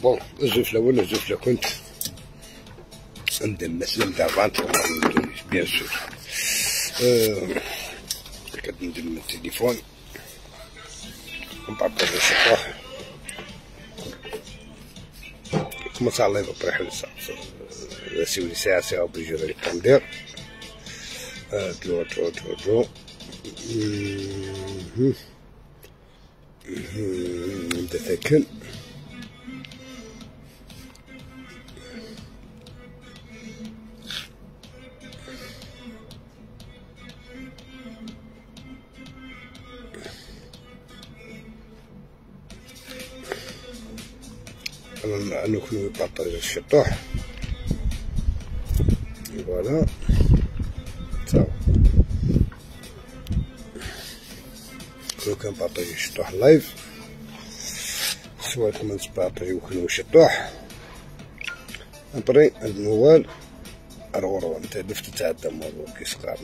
bon الزفلة ولا الزفلة كنت ندم مثلا دافانت bien sûr. كتندم التليفون نبارطاجي الشطوح كما صار live après حلسة سيولي ساعة ساعة obligé répondre دو دو دو دو نبدا ثاكن. أنا كنو بارطاجي الشطوح voilà ça كنو كنبارطاجي الشطوح live سوا كما نبارطاجي وكنو الشطوح après الموال ارورو انت دفت تاع الدمار كيسقار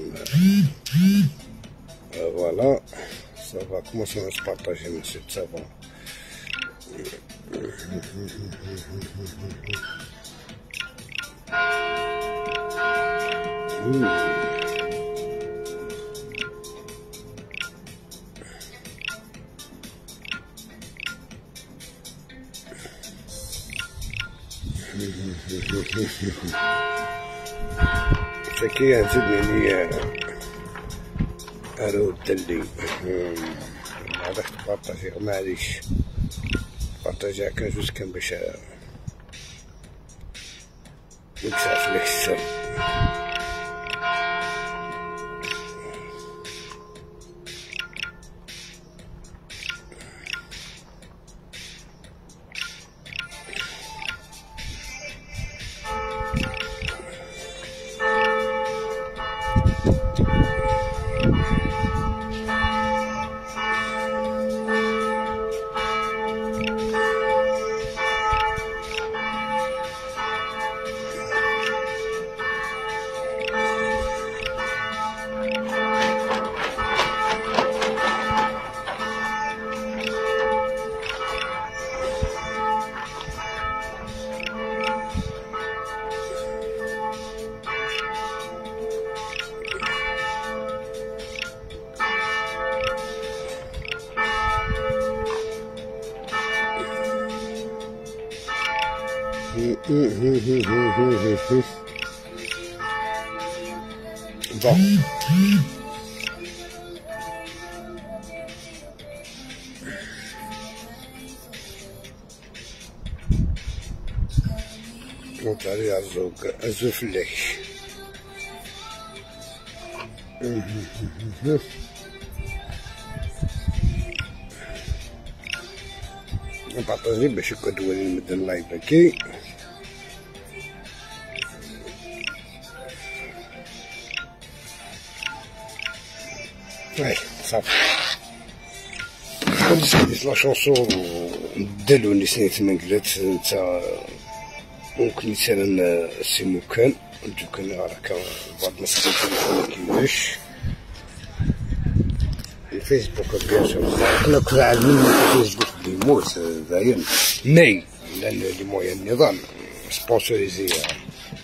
voilà ça va commencer نبارطاجي من سيت ça va. سكي عجبني يعني ارود اللي هذاك تبارطاجي معليش بارطاجي كان جوز كان باش نكسر لك السر. Bon. Donc allez الزوف لك. نبارطاجي باش يقعدوا لي نمد ال live كي صافي. كنت la chanson دالو ني سنيت من قلت نتا ممكن مثلا سيمو كان كان راه كان بعض الناس كيفاش الفيسبوك bien sûr حنا كنا عالمين الفيسبوك بلي يموت باين mais لان les moyens النظام sponsorisé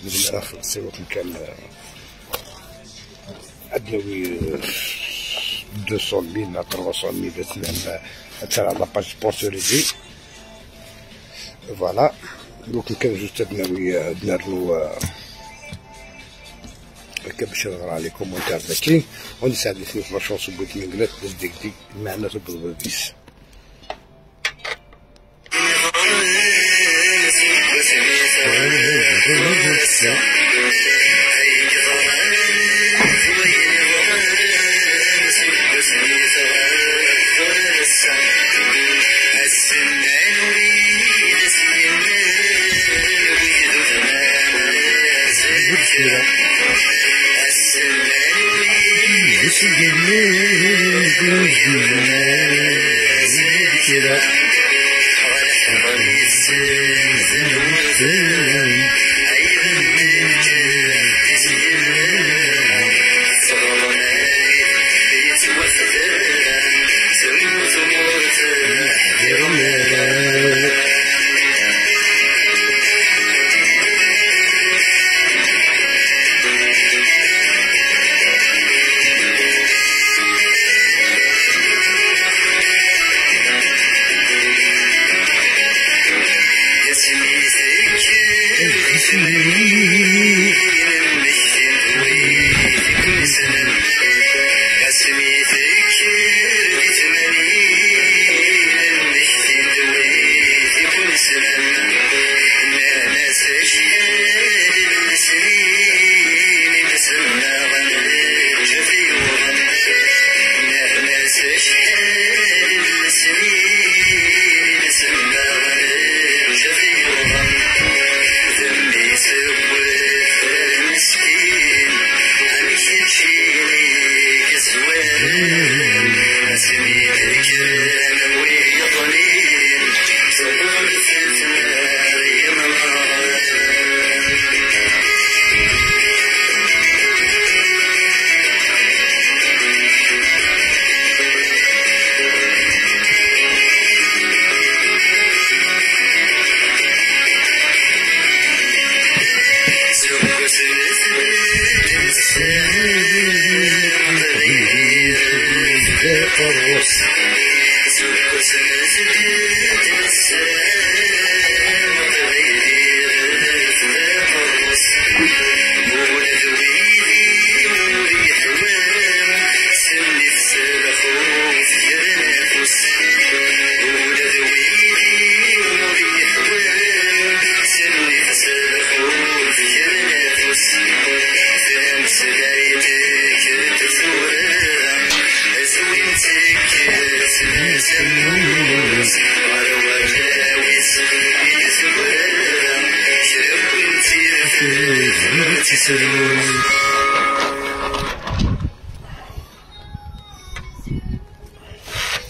مثل راه سيمو كان عندنا oui 200 000 300 000 ترى la page sponsorisée voilà. donc كان جوج تبناوي دنارلو هكا باش نهضر على les commentaires ذاكي ونساعد اثنين في la chanson بغيت من قلت باش ديك ديك المعنى بالبيس.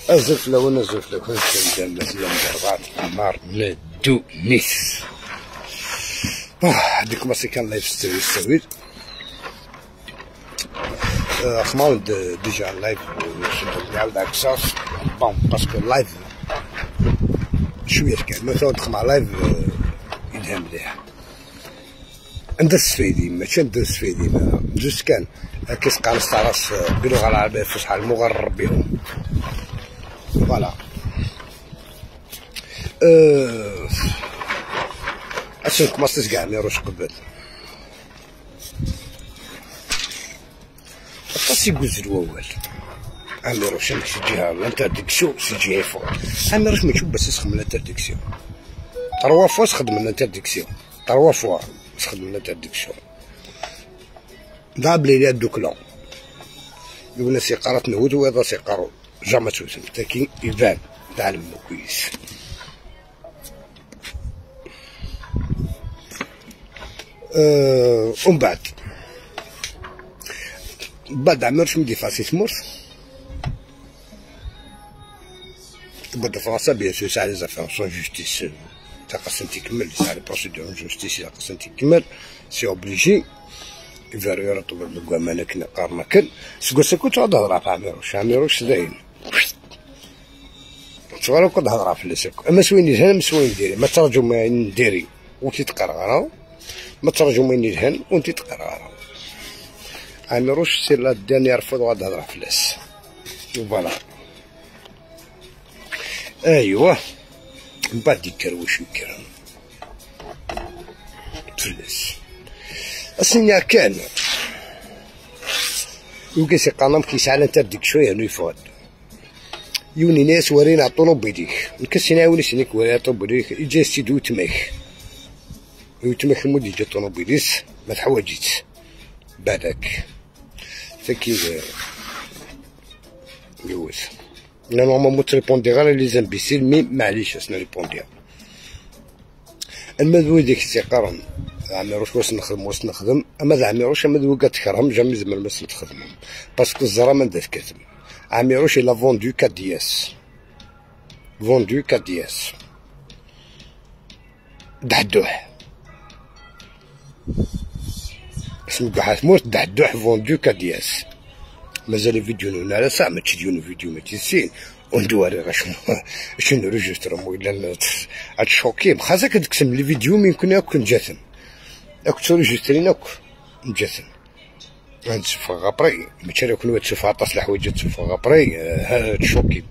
أزف لو نزف لك أربعة ندو نيس ديك ما كان لايف ستوري خماو déjà live نعاود عكساس bon parce que live شوية كان مثلا تخمع live يدها مليح عند السفيدي ماشي عند السفيدي juste كان كيسقى نص باللغة العربية الفصحى المغرب بهم voilà. عشان كماستيس كاع ميروش قبل عطاس يقوز الووال عميروش ماشي جهة l'interdiction سي جهة فوق عميروش ما تشوف بس يخدم l'interdiction trois fois خدم l'interdiction trois fois خدم l'interdiction دابلي لي دوكلون يقولنا سيقارات نهود وهذا سيقارو jamais توسم تاكي يبان تعلم كويس. ومن بعد بعد عمرش مدي فاسي تمرس بعد فرنسا bien sûr ساعة les affaires sont justice تاع تكمل ساعة les procédures justice تاع تكمل c'est obligé يفارو يرطب بالقوامانة كنا قارنا كل سكو سكو تعود هضرة في عميروش عميروش داين تصغر كنت هضرة في لسك اما سوين يدهن ما سوين ديري ما ترجو ما نديري وانتي تقرا ما ترجو ما يدهن وانتي تقرا عميروش c'est la dernière fois غاد هضرة في لس voilà. ايوا من بعد يكروش يكرم فلس السنيا كان يوكي قانم كيسعى l'interdiction يعني يفوت يوني ناس ورينا طونوبيليك نكسي نعاوني سنيك ورينا طونوبيليك يجي سيدو يتمك يتمك المود يجي طونوبيليس ما تحوجيت بعدك تاكي يوز لا normalement تريبوندي غير les imbéciles mais معليش اسنا ريبوندي المذوي ديك السيقارن عميروش واش نخدم واش نخدم اما ذا عميروش اما ذوي كتكرهم jamais زعما ما تخدمهم parce que الزرا ما ندير كاتب عميروش il a vendu 4 DS vendu 4 DS دحدوح اسمو كاع موت دحدوح vendu 4 DS مازال فيديو هنا على ساعة ما تشديون فيديو ما تنسين وندواري غا شنو شنو ريجستر ولا تشوكي بخاصة كتقسم les vidéos من كنا كنت جاثم اك توريجسترين اك نجاثم نتسفغ après ماشي راه كل تشوف عطاس الحوايج تسفغ après تشوكي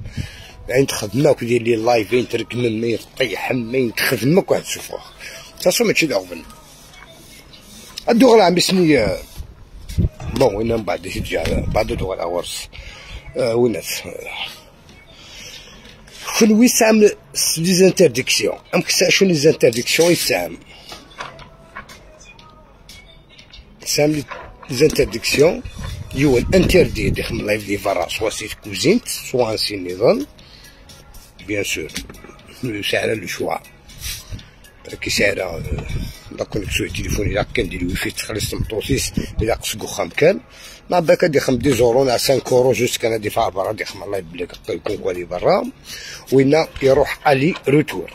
يعني تخدمك ودير les lives تركم ما يطيح ما تخدمك واحد تشوفوه تاسو ماشي داغبن الدغرة عم بسني bon وين من بعد تجي بعد دغرة ورس وينات كل يسعم les interdictions ام شنو les interdictions يسعم سام les interdictions يون interdit ديخم live دي برا soit سيت كوزينت soit سي نظام bien sûr سعر le choix كي سعر la connexion téléphone الا كان دير ويفي تخلص مطوسيس الا قص خام كان مع باك ديخم dix euros نا 5 euros juste كان ديفا برا ديخم الله يبليك يكون كوالي برا وين يروح aller-retour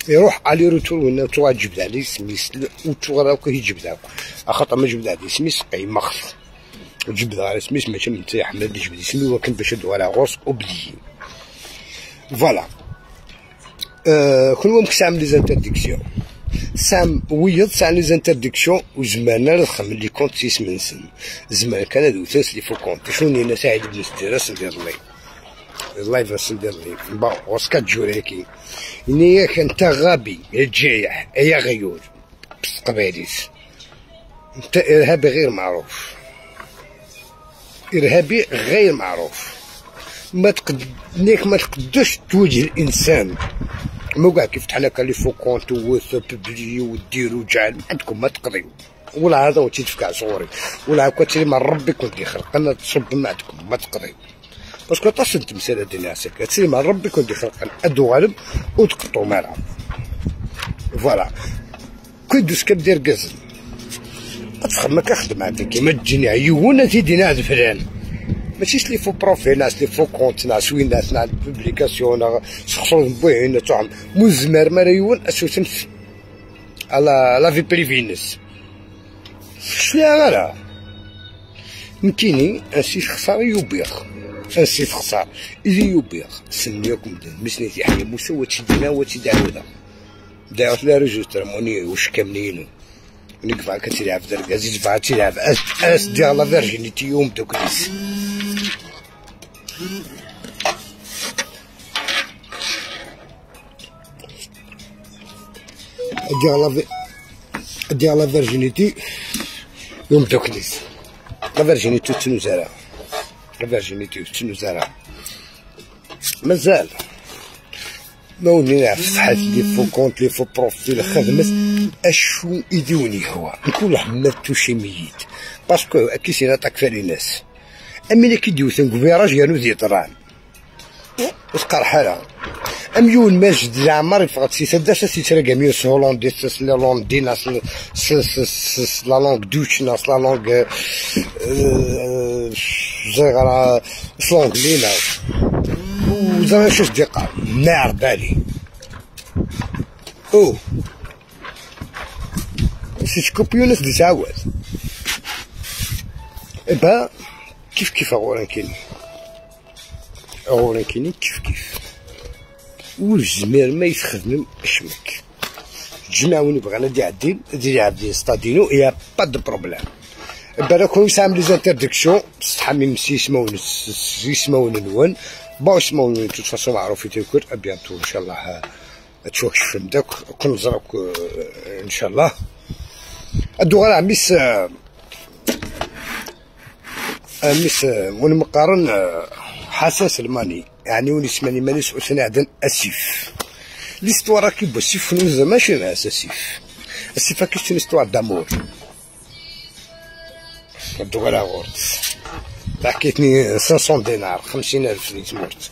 يروح aller-retour وين توا جبد عليه سميس وتوا راه يجبد خاطر ما جبد عليه سميس قيمة خص جبد على سميس ماشي من تاع حمد جبد سمي ولكن باش يدو على غرس oublié voilà كل يوم كسام les interdictions سام ويض سام les interdictions وزماننا نخمم les comptes سيس من سن زمان كان هادو تاس les faux comptes شنو انا سعيد بن ستيراس ندير لي ال live ندير لي bon وسكا تجوريكي ياك انت غبي يا جايح يا غيور قباليس انت ارهابي غير معروف ارهابي غير معروف ما تقد نيك ما تقدرش تواجه الانسان مو كاع كيف فتح لك les faux comptes وتبلي وديرو جعل عندكم ما تقضيو ولا هذا وتيتفكع صغوري ولا هكا تري من ربي كنت خلقنا تصب ما عندكم ما تقضيو parce que طاس تمثال الدنيا سكا تري من ربي كنت خلقنا ادو غالب وتقطو مالها voilà كي دوس كدير كزن تخدم كخدم عندك كيما تجيني عيونه تيدينا عند فلان ماشي les faux profils ناس les faux comptes ناس وين ناس ناس publications سخصو بوين تاعهم مزمر ما يون اسوسن على la vie privée نس شنو غير مكيني انسي خسار يوبيخ انسي خسار إذا يوبيخ سميكم مسني يحيى موسى وتشدنا وتدعونا دعوت لا ريجستر موني واش كاملين نقفع كتلعب دركا زيد فع تلعب اس ديال لا فيرجينيتي يوم دوكليس ديال la virginité يوم دوكليس la virginité تنوزارا la virginité تنوزارا مازال ما ولينا فتحات les faux comptes les faux profils خدمت اشو يدوني هو نكون ما توشي ميت parce que كي سينا طاك فاري ناس امي كي ديوثن كفيراج يانو ذي طران وتقر حالها ام يون ماجد العمر يفغت سي سداش سي تراكا ميوس هولندي سي لوندي ناس la langue دوتش ناس la langue زغرا l'anglais ناس وزعما شوف دقة نار بالي او سي تكوبيونس دي تعاود با كيف كيف اغوران كيني اغوران كيني كيف كيف والزمير ما يتخدم اشمك الجماعة وين بغانا دي عدين دي عبدين ستادينو y a pas de problème بالك هو يسعم les interdictions صحا ميم سيسمون نون bon سمون toute façon معروف تيكور bientôt ان شاء الله تشوف فهمتك كون زرك ان شاء الله الدوغ عميس ميس ونمقارن حساس الماني يعني ونسماني ماني سؤسنا عدن اسيف l'histoire كي بسيف نوزا ماشي مع اسيف السيف كيش histoire d'amour الدوغ غورت حكيتني 500 دينار 50000 اللي تمرت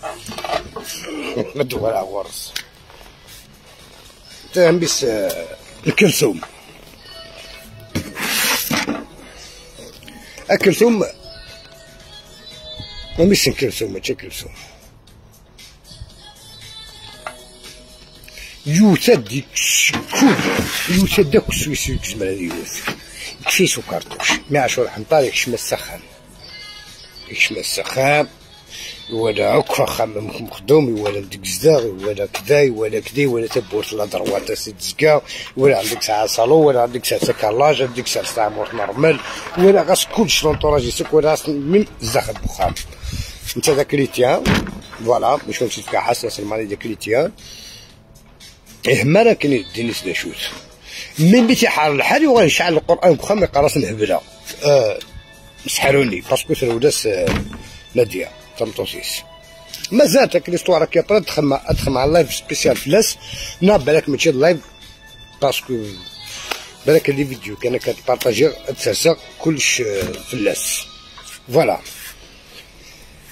الدوغ غورت تنبس الكلثوم الكلثوم ما مش كلثوم ماشي كلثوم يوتا كل يوتا داك السويسي الجمال هذه يوتا كفيس وكارتوش 110 حنطار يكشم السخان يكشم السخان ولا هكا خمم مخدوم ولا ديك ولا كذا ولا كذا ولا تبورت لا دروات سي تزكا ولا عندك ساعة صالون ولا عندك ساعة كارلاج عندك ساعة مورت نورمال ولا غاس كلش لونطوراج يسك ولا غاس من زاخ البخار انت ذا كريتيان فوالا باش نمشي في حسن سلماني ذا كريتيان إهما راه كاين دينيس داشوت من بيتي حار الحال يوغال يشعل القران بخا ما يقراس نهبله سحروني parce que ترولاس ناديه تمطوسيس مازال تاك l'histoire كي طرا ادخل مع live spécial فلاس نا بالك ماشي live parce que بالك les vidéos كان كتبارطاجي تسرسق كلش فلاس voilà.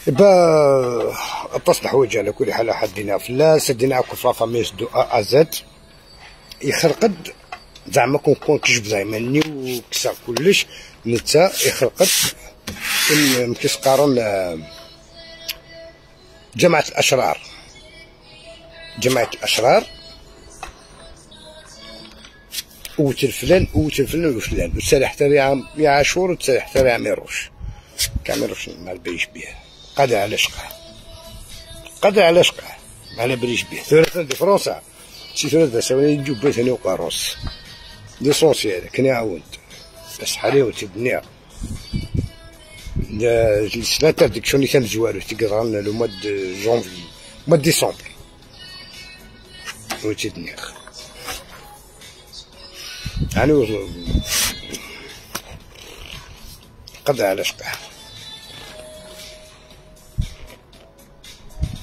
با اتصل حوايج على كل حال حدينا فلاس دينا في la famille de A à Z يخرقد زعما كون كجب زعما ني وكسر كلش نتا يخرقد مكيس قارن جماعة الأشرار جماعة الأشرار وتل فلان وتل فلان وفلان وتسالي حتى يا عاشور وتسالي حتى يا عميروش كعميروش ما باليش بيه قادر على شقه قادر على شقه ما على باليش بيه ثلاثة دي فرنسا شي ثلاثة سواني يجيو بيتاني وقاروس l'essentiel كني عاونت بس حاليا وتبنيها l'interdiction اللي كان زوالو تيقرا le mois de janvier mois de décembre وتدنيخ يعني قدر على شقه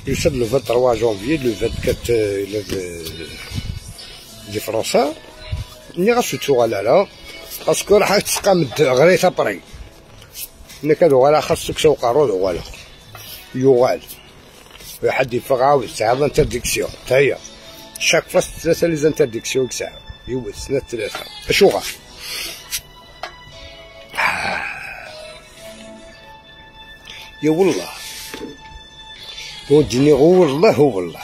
يوصل le 23 janvier le 24 دي فرنسا ني غاسو تشوغال لا parce que راح تسقى غريت après انك غالا خاصك سوقارو غالا يغال واحد يفغا ساعة l'interdiction تا هي chaque fois ثلاثة les interdictions ساعة يوز سنة ثلاثة اشو غا يا والله ودني والله والله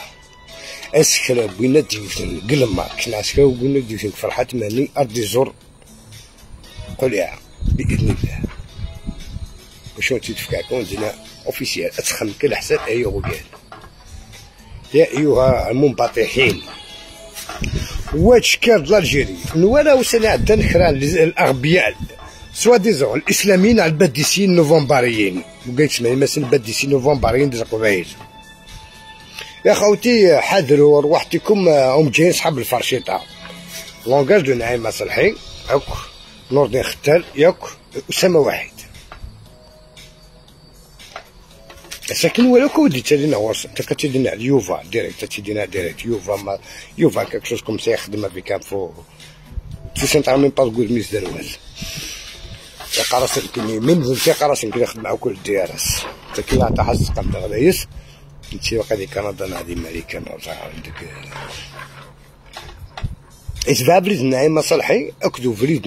اسكرا بينا ديوتن قلما كنا اسكرا بينا ديوتن فرحات ماني ارضي زور قليعة بإذن الله وشو تدفكاكم دينا اوفيسيال اتخم كل حساب ايو غوغال يا ايها المنبطحين واتشكر l'Algérie نوالا وسنة عندنا كرا الاغبياء soi-disant الاسلاميين على الباديسيين النوفمبريين وقالت تسمع مثلا الباديسيين النوفمبريين ديال القبائل يا خوتي حذروا رواحتكم هم جايين صحاب الفرشيطه langage de نعيمه صالحي ياك نور الدين ختال ياك اسامة واحد ساكن ولا كودي تالينا ورص انت كتدينا على اليوفا direct تدينا direct يوفا ما يوفا quelque chose comme ça يخدم avec un faux تي سنتر même pas تقول ميز دروال قراص كني من زلتي قراص كي يخدم مع كل الديارس انت كي عطا حس قام غلايس انت باقي دي كندا هادي امريكان عندك اتبع بريد نعيمه صالحي اكدو بريد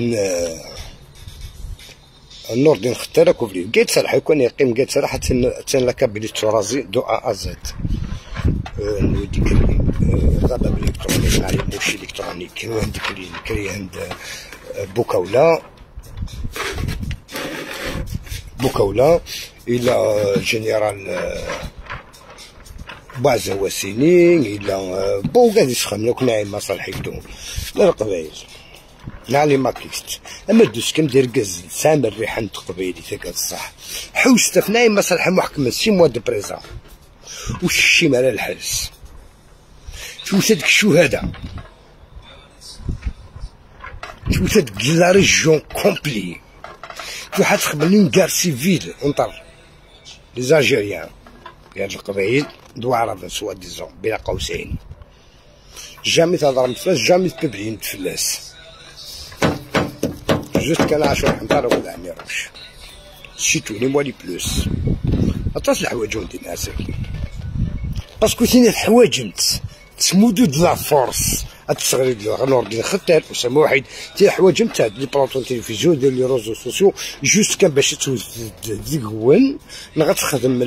النور دين ختارك وفريد قايد صالحي كون يقيم قايد صالح تن لا كابيلي ترازي دو ا زد نودي كري غابة بالالكترونيك على موشي الكترونيك كاين واحد كري عند بوكاولا بوكاولا الى جنرال بعز وسيني الى بو غادي يسخن لك نعيمه صالحي كدو للقبايل نعلي ماكيست اما دوس كم دير كز سامر الريحة قبيلي تاك الصح حوست في نعيمه صالحي محكمة 6 mois de prison وشي على الحبس توسد الشهداء توسد la région complète تو تخدم une guerre civile entre les Algériens ديال القبايل دو عرب soi-disant بين قوسين jamais تهضر متفلاس jamais تبلين تفلاس juste كان عاشور حمطار ولا عميروش c'est tout ni moins ni plus عطاس الحوايج ودي ساكن parce que ثاني الحوايج تسمودو de la force التصغير ديال نور الدين ختال اسامة وحيد تي حوايج نتاع les plateaux télévision ديال les réseaux sociaux juste كان باش توز ديك هو غتخدم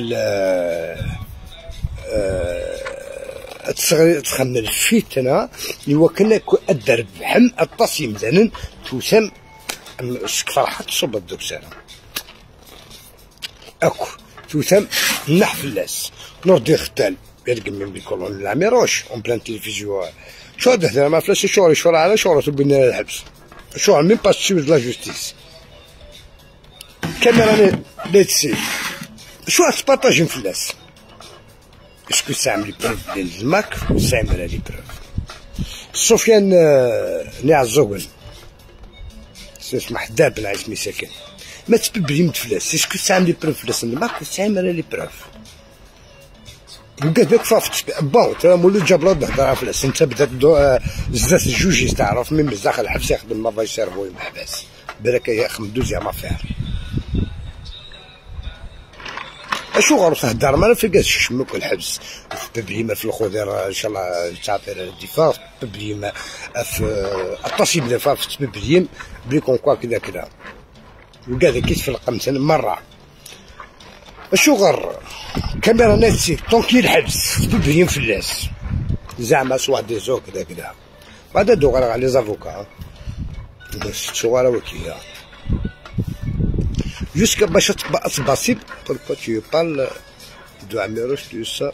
التصغير تخمم الفتنة ايوا كنا الدرب حم الطاسي مثلا توسم فرحات تصب الدكسانه اكو توسم نحفلاس نور الدين ختال يرقم من بيكولون العميروش اون بلان تيليفزيون شو هذا ما فلاش شوري شوري على شوري تبينا الحبس شو ميم با سويد لا جوستيس كاميرا لي تسي شو تبارطاجي فلاس اسكو ساعمل لي بروف ديال الماك ساعمل لي بروف سفيان نعزوغن اسمه حداب نعيش مساكن ما تببلي متفلاس est-ce que تسعى les preuves فلاس ما تسعى مالا les preuves وقال لك فافت bon ترى مولو جاب له نهضر فلاس انت بدات زات الجوجيس تعرف من بزاف الحبس يخدم ما فاي سيرفو المحبس بالك يخدم deuxième affaire اشو غير تهدر ما في كاس شمك الحبس في ببليمه في الخضر ان شاء الله تعطي ديفا ببليمه في التصيب دفا في ببليم بلي كون كذا كذا وكذا كيس في القمسن مرة اشو غير كاميرا ناتسي طونكي الحبس ببليم في اللاس زعما سوا دي زو كذا كذا بعد دو غير على لي زافوكا شو غير وكيا jusqu'à باش تباسيب pourquoi tu parles de Amirouche de ça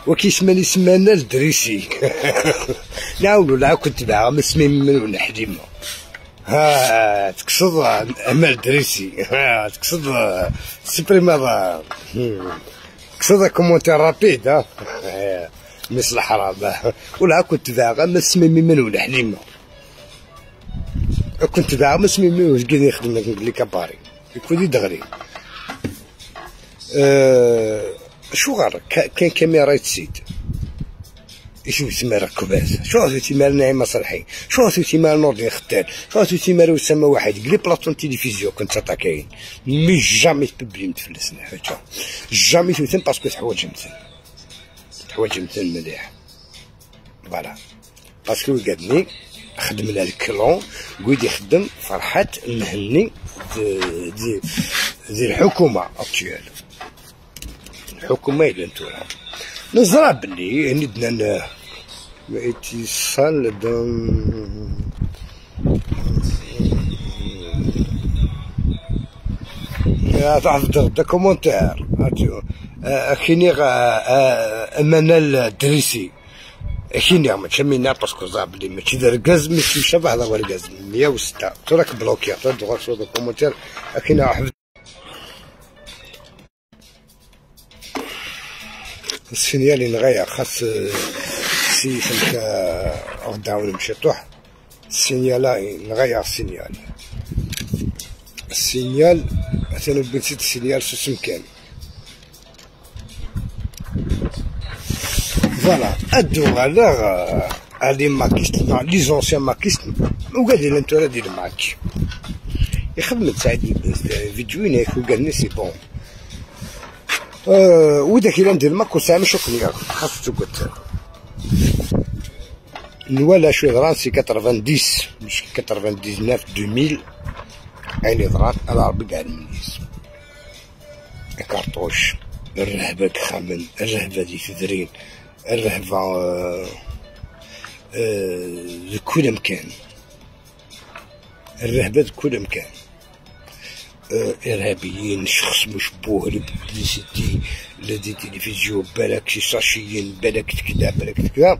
وكي سماني سمانا الدريسي نعاودو لا كنت معاه مسمي من حليمة ها تقصد امال دريسي ها تقصد سبريما تقصد commentaire rapide ها مثل الحرام ولا كنت باغا مسمي من حليمة كنت باغا مسمي من واش قاعد يخدم لي كباري يكون دغري شو غير كاين كاميرا تسيد شو تما ركبات شو تما نعيمة صالحي شو تما نور الدين ختال شو تما اسامة واحد قلي plateau télévision كنت كاين mais jamais تبلي متفلسنا حاجة jamais توثن parce que تحواج مثل تحواج مثل مليح voilà parce que قادني خدمنا ال clan قيد يخدم فرحات مهني دي دي الحكومة actuelle الحكومة الى نتورا نزرع بلي ندنا اتصال دون يا تعرف دا commentaire كيني منال الدريسي كيني ماشي مينا parce que زعما بلي ماشي دار غاز ماشي مشابه هذا هو الغاز 106 تراك bloqué تدخل sur commentaire كاين حفظ ال signal نغير خاص سي فهمت غدا ونمشي طوح ال signal نغير ال signal ال signal مثلا بنسيت ال signal سوسم كان voilà ادو على les makistes les anciens makistes وقال لي انت راه دير معاك يخدم سعيد فيديو هناك وقال لي c'est bon وداك إلا ندير ماك وساعة مش كلير خاص تقعد نوالا شوي ضران c'est 90 مش 99 2000 عيني ضران على ربي كاع المنيس كارطوش الرهبة تخمن الرهبة دي تدرين الرهبة كل مكان الرهبة كل مكان ارهابيين شخص مشبوه ل publicité لا des télévisions بالك شي ساشيين بالك كذا بالك كذا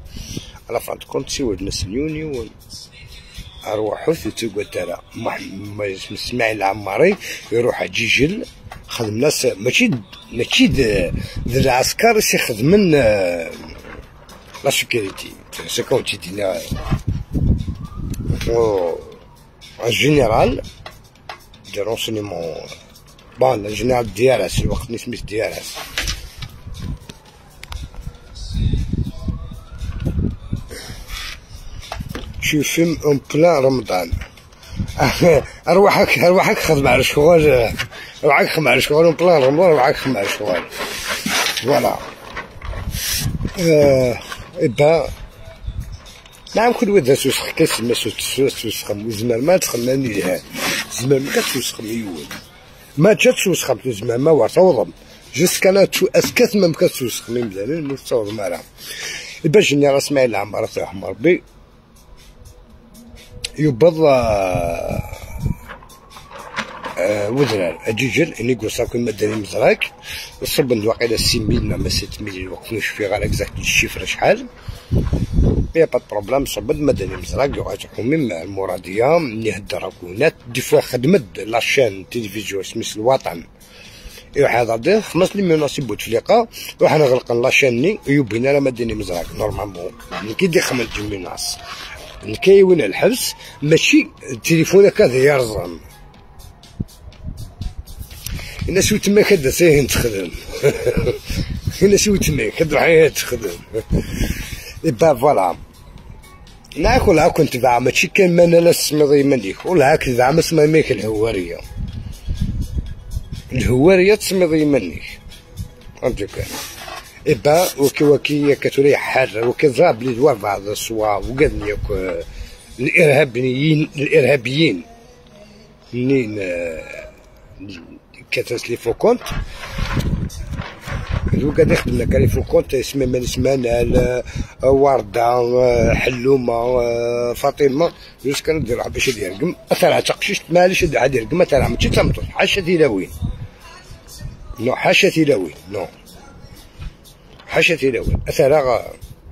على fin de compte سي ولد نسنيوني اروحو تقول ترى اسماعيل العماري يروح جيجل خدم ناس ماشي ماشي ذا العسكر سي خدمن la sécurité c'est comme tu dis un général de renseignement bon ال général DRS الوقت نسميت DRS tu fumes en plein رمضان ارواحك ارواحك خدم على الشغل ارواحك خدم على الشغل en plein رمضان ارواحك خدم على الشغل voilà إبا نعم كل ود سوسخ كاس ما سوسخ زمان ما تخمني لها زمان ما كتسوسخ ميول ما تسوسخ زمان ما وتوضم جوسكا لا تو اسكت ما كتسوسخ مي مزال مستوضم راه باش ني راه اسماعيل العمار تاعهم ربي يبض وذرار اجيجل اني قصا كل مدني مزراك الصب واقيلا 6000 ما 7000 الوقت نشوف فيه غير exact ال chiffre شحال y a pas problème صبد مدني مزراك يقعد حميم المراديه ني هدر كونات des fois خدمت la chaîne télévision سميت الوطن يروح هذا دير خمس les menaces بوتفليقه روح نغلق la chaîne يبينا راه مديني مزرعك normalement كي دي خمس menaces نكاي وين الحبس ماشي تليفونك هذا يرزم الناس تما كدا ساهل تخدم الناس تما كدر تخدم ben voilà ناكل هاك كنت زعما ماشي كان ما لا سميضي مليك ولا هاك زعما سما ميك الهواريه الهواريه تسميضي منيك فهمتك eh ben وكي وكي كتولي حر وكي ضرب لي دوار بعض الصوا وقال ياك الارهابيين منين كترس les faux comptes هذو قاعد يخدم لك les faux comptes اسمه من اسمان وردة حلومة فاطمة جوج كانوا ديروا باش يدير اثر تقشيش معليش يدير قم ترى ماشي تمطر حاشا تيلاوين non حاشا تيلاوين non حاشا تيلاوين اثر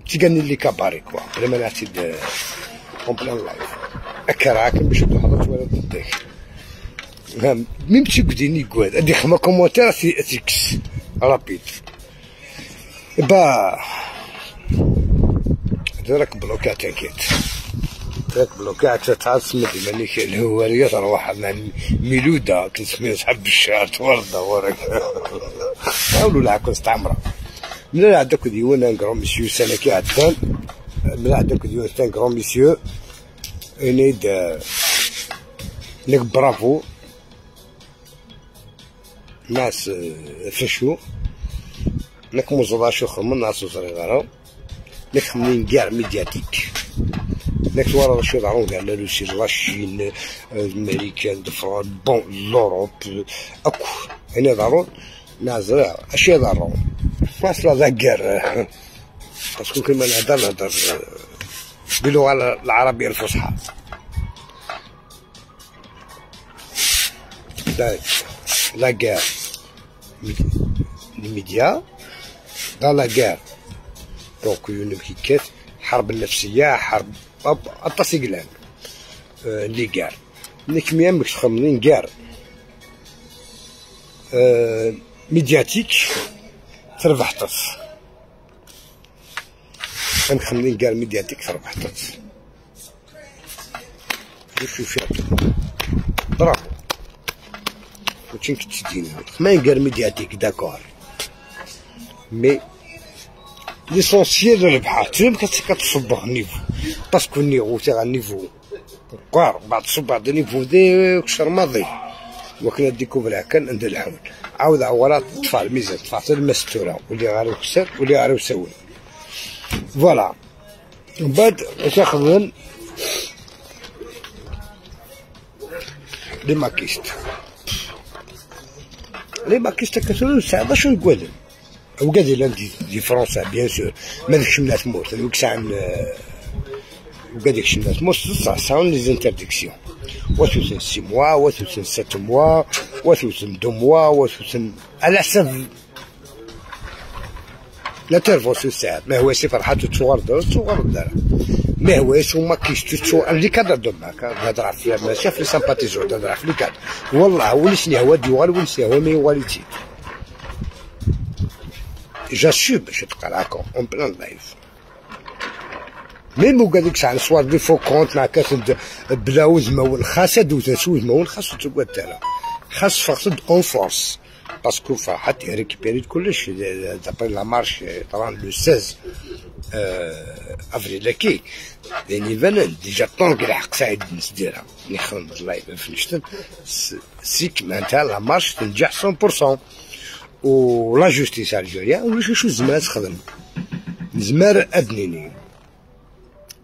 تيغني les cabarets quoi بلا ما نعطي en plein live اكراك باش تحضر ولا ضدك même تيقديني كواد ادي خما commentaire تيكس rapide با راك bloqué t'inquiète راك bloqué تعال مانيك الهوارية تروح مع ميلودة كنسميها صحاب الشعر وردة ورك حاولوا لا كنت استعمرة من عندك ديوان un grand monsieur سنة كي عدان من عندك ديوان un grand monsieur انيد لك برافو ناس فشو نك مزرعة شو خمن ناس صغيرة نك خمنين guerre médiatique نك ورا شو ضرون كاع la Russie la Chine الامريكان bon l'Europe اكو هنا ضرون نازل اشي ضرون فاس la guerre parce que كلمة نهضر باللغة العربية الفصحى la guerre les médias dans la guerre donc كيكات حرب النفسية حرب التصيقلان les guerres نك ميام باش تخمنين guerre médiatique تربح طف نخمنين guerre médiatique تربح طف شوف برافو وتشين كتدينا ما guerre médiatique d'accord mais l'essentiel ربحة تلم كتصبغ niveau parce que ال niveau تاع ال niveau قار بعد صبع niveau ديك شهر ماضي وكنا découvrir كان عند الحول عاود عورات طفال ميزان طفال المستورة واللي غير يكسر واللي غير يسوي voilà من بعد تاخذ les makistes les makistes كتقول ساعة شنو يقول وكاد لا دي فرنسا bien sûr ما داكش من تموت دوك ساعة وكاد داكش من تموت ساعة les interdictions وثوثن 6 mois وثوثن 7 mois وثوثن 2 mois وثوثن على حسب l'intervention ساعة ما هو سي فرحات تصور دار تصور دار ما هو سو ما كيش تصور les cadres de MAK نهضر فيها ماشي في les sympathisants نهضر في les cadres والله ولسني هو ديوال ولسني هو ما يواليتي j'assume باش تقراكم en plein live même وقال لك ساعة soit des faux comptes مع كاس بلا وزمه والخاصة دوزا سوزمه والخاصة تقعد تالا خاص فقصد en force parce que فرحات récupérer كلش d'après la marche طبعا le 16 افريل كي يعني فانا déjà طونك لحق سعيد نسديرها نخدم ال live في نشتن سيك معناتها la marche تنجح 100% و la justice algérienne ولا شو زمان تخدم زمار ادنيني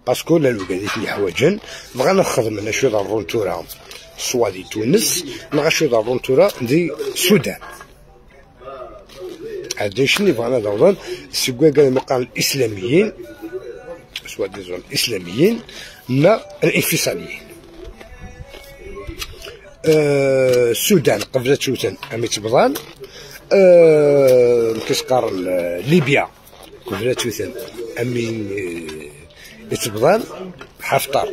parce que لا لو قالت لي حواجن بغا نخدم انا شو ضرون تورا soit دي تونس نغا شو ضرون تورا دي السودان هادي شنو بغانا ضرون سكوا قال مقام الاسلاميين soit disons الاسلاميين نا الانفصاليين السودان قبل توتن امي تبضان كتقار ليبيا قبل توتن امي يتبضان حفتر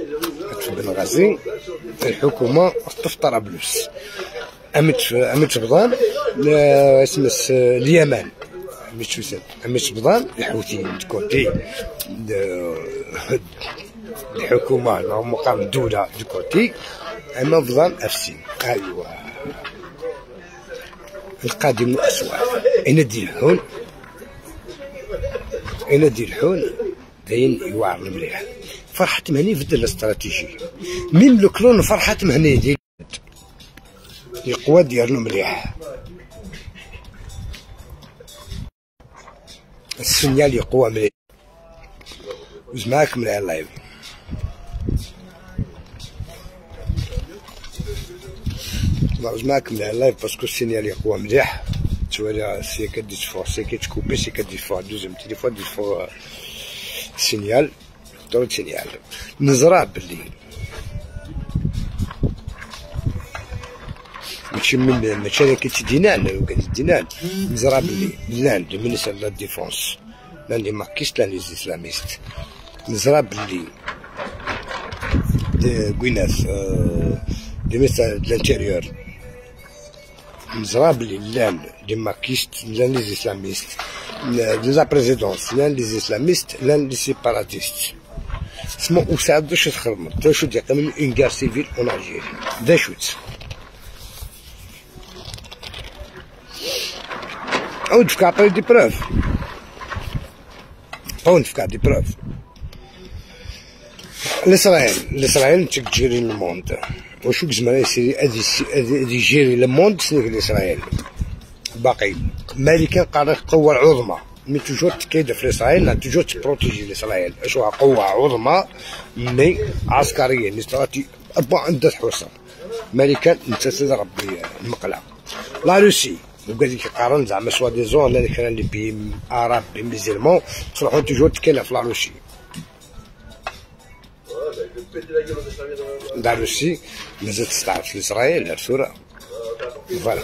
في بنغازي الحكومة تفطر بلوس امي تبضان اسمس اليمن مش بضان الحوثيين côté الحكومة مقام الدولة de côté اما بضان افسين. ايوا القادم اسوأ. اين دير الحون اين دير الحون داين يوعر مليح. فرحة مهني في الاستراتيجي ميم لو كلون فرحة مهني ديال القوى ديالو مليح. السينيال يقوى مليح. وزماك من اللايف زماك من اللايف parce que ال signal يقوى مليح. تولي c'est que dix fois c'est que تكوبي c'est que dix fois deuxième téléphone dix fois signal trop signal. نزرع باللي ماشي من ماشي انا كيتدينان وكتدينان نزرع باللي l'un du ministère de la défense l'un des maquistes l'un des islamistes. نزرع باللي كويناس des ministères de l'intérieur. نزرع باللي l'un des maquistes l'un des islamistes de la présidence l'un des islamistes l'un des séparatistes. سمو وساعد واش تخدم تا شو ديال من une guerre civile en Algérie دا شوت عاود فكا عطيني des preuves عاود فكا des preuves. الاسرائيل تجيري le monde وشو زعما يسيري ادي يجيري le monde سنيك الاسرائيل باقي مالكا قال القوة العظمى mais toujours تكيد في اسرائيل toujours تبروتيجي اسرائيل شو قوة عظمى mais عسكريا استراتيجي با عندها حصن مالكا انت تضرب المقلة. la Russie وقال لك قارن زعما soi-disant هذيك les pays arabes musulmans تروحو toujours تكينا في la Russie. la Russie مازال تستعرف في اسرائيل الصورة voilà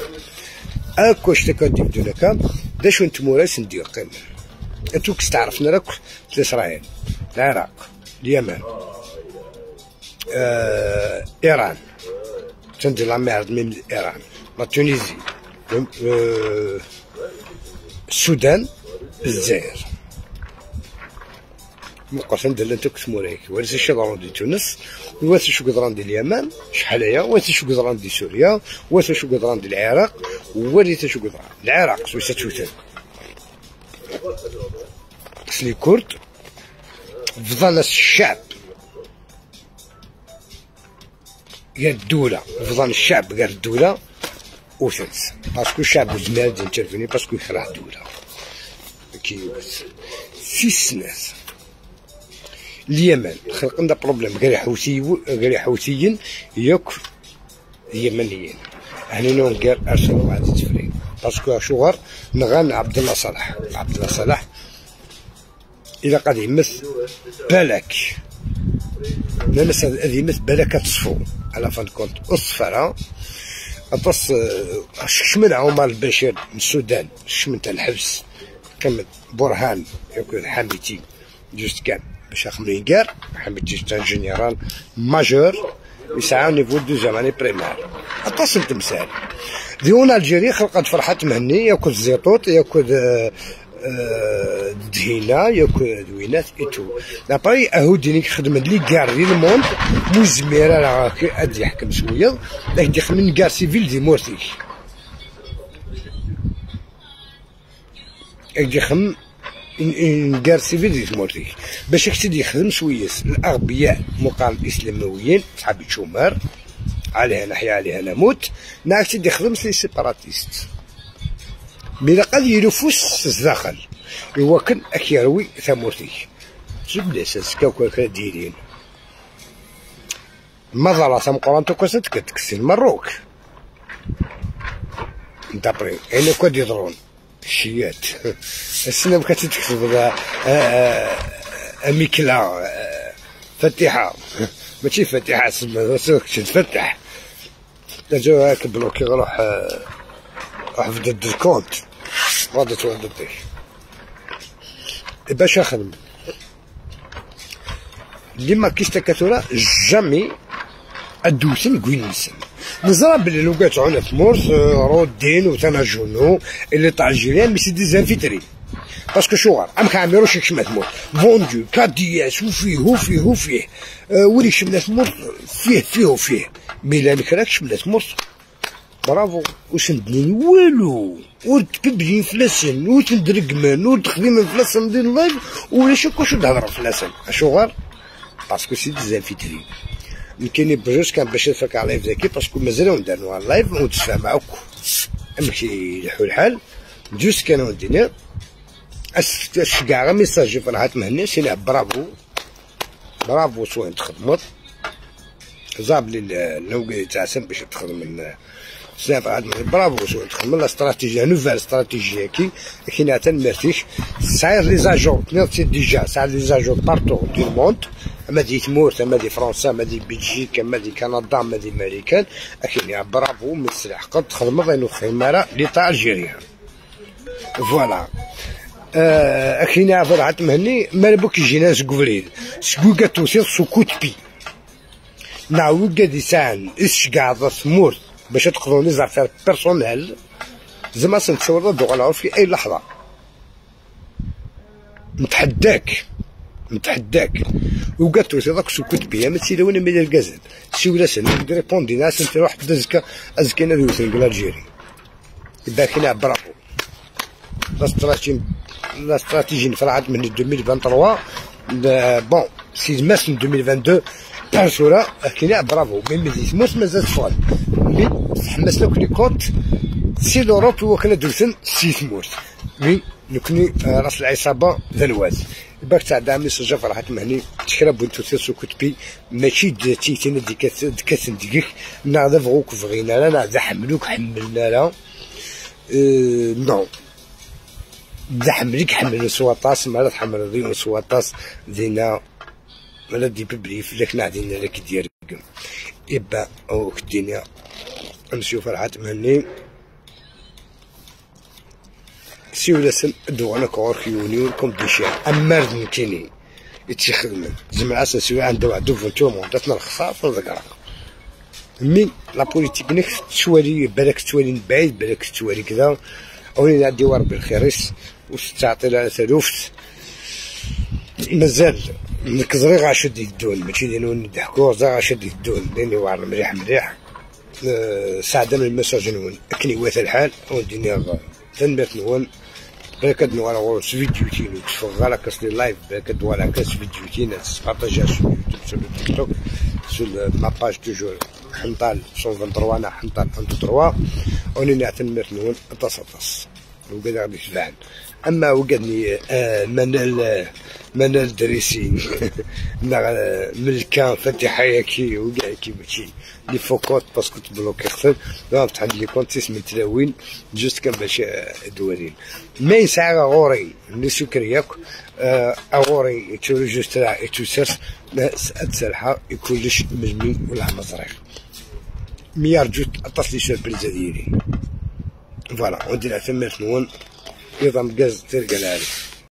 اكوش تكدير دولاكا دا شو نتموراس ندير قيمة انتو كستعرفنا راك في اسرائيل العراق اليمن ايران تندي la merde من ايران la Tunisie السودان الجزائر مقارنة ندير انت كتموراك وليس شي ضرون دي تونس ولا شو قدران ديال اليمن شحال هي ولا شو قدران دي سوريا ولا شو قدران ديال العراق ولا شو قدران العراق سويسا توتان les Kurdes فضل الشعب غير الدولة فضل الشعب غير الدولة وثلث parce que الشعب زمان intervenir parce que يكره الدولة كي في سنات اليمن خلق لنا problème غير حوثيين ياك اليمنيين هنا نون ارسلوا واحد التفريق parce que شغر نغان عبد الله صالح. عبد الله صالح الى قد يمث بالك لا هذه يمث بالك تصفو على fin compte الصفرة اطس شمن عمر البشير من السودان شمن تاع الحبس كمل برهان ياك حميتي juste كان باش يخمن كار حميتي juste général major يسعى niveau deuxième année primaire. اتصل تمثال ديون Algérie خلقت فرحة مهني ياكل الزيطوط ياكل دهينه ياكل دوينات et tout. après اهوديني خدم les guerres ديال ال monde مزميره راه ادي يحكم شوية لكن يخدم guerre civile دي مورتيك يخدم guerre civile دي مورتيك باش يكتد يخدم شوية الاغبياء مقام الاسلامويين صحاب تشومر عليها نحيا عليها نموت ناكتد يخدم les séparatistes mais قد يرفوس الداخل يوكن اكيروي ثمورتي جيب لي اساس كاكا ديرين مظلة ثم كوست كتكسي المروك دابري انا كود يضرون الشيات السنة بقات تكتب ميكلا فتيحة ماشي فتيحة تفتح تجو هاك بلوكي روح روح في ضد الكونت غادي تودي باش اخدم اللي ما كيش تكاثورا جامي ادوسن كوينسن نزرا بلي لو كانت عنا تمورث رودين وتناجونو اللي تاع الجيران mais c'est des infiltrés parce que شوغر ام كاميروش كشما تموت vendu كادياس وفيه وفيه وفيه ولي شمنا تموت فيه فيه وفيه mais لا نكراك شمنا تموت برافو وسندني والو وتببلي فلاسن وتندرقمن وتخدم فلاسن ديال ال live ولا شكو شو تهضر فلاسن اشوغر parce que c'est des infiltrés يمكن بجوج كان باش نفك على live ذاكي parce que مازالو نديرو على ال live ونتفاهم معاك امشي يلحو الحال juste كانوا دينا اش كاع message فرحات مهني سينا bravo bravo سوين تخدمت زاب لي النوقي تاع سن باش تخدم من برافو سوين تخدم la stratégie nouvelle stratégie كي كاين تنمرتيش ساير les agents تنيرتي déjà ساير les agents partout du monde اما دي تمورت اما دي فرنسا اما دي بلجيكا اما دي كندا اما دي امريكان اكيد برافو من السلاح قد تخدم غير خيماره l'État algérien voilà. اكينا فرحات مهني مالبوك يجينا سكوفريد سكوكا توصيل سكوت بي نعاود قد ساعن إش قاعد ثمورت باش تقضوا les affaires personnelles زعما سنتصور دوغ في اي لحظة. نتحداك نتحداك وقالت له داك سكوت بيا ما تسيلا وين ميدير الكازات سي ولا سن ريبوندي ناس انت روح تزكى ازكينا ذو l'Algérie باكينا bravo la stratégie نفرعت من 2023 bon 6 مارس 2022 صورة كاينة bravo mais مزيت مازال تفعل mais تحمس لك les comptes c'est l'Europe وكنا دوسن سي ثمورت mais نكني راس العصابة ذا باك تاع دعم message فرحات مهني تشكرا بنتو تيسو كتبي ماشي تيتينا ديك ديك نا فغوك فغينا لا نا حملوك حملنا لا non ذا حملك حمل سواطاس ما لا تحمل دينا سواطاس دينا ولا دي ببلي فلك نعدينا لك ديال إبا أو كدينا نمشيو فرحات مهني سي سن دوانا كور كيونيون كوم ديشان أما كيني يتخدم زعما سي عنده واحد دوفون داتنا الخصا في الذكرى mais la politique نك تشوالي بالك توالي بعيد بالك توالي كذا أولي عندي وربي الخيريس وستعطي لها ثلوفت مازال نكزري غاشد يدون ماشي ديالو نضحكو غاشد يدون لاني وعر مليح مليح ساعدة من ال message نون اكني واث الحال وديني تنبات نون بالك نوار غورس فيديو تينو تفغ على كاس les lives بالك دوار على كاس فيديو تينا تبارطاجيها sur يوتيوب sur تيك توك sur ma page toujours حنطال 123 انا حنطال 123 وني نعتمر نون اتص وقد غادي تفعل اما وقدني منال دريسي ملكا فاتحة ياكي وكاع كي ماشي les faux comptes parce que تبلوكي خسر فتح عندي les comptes من تلاوين juste كان باش دوالين mais ساعة غوري اللي سكرياك اغوري تو juste تو سيرس تسالحة كلش مجمي ولا مزريق ميار جوت اطاس les surprises ديالي voilà وندير ثمانية نون نظام غاز ترقى العالي.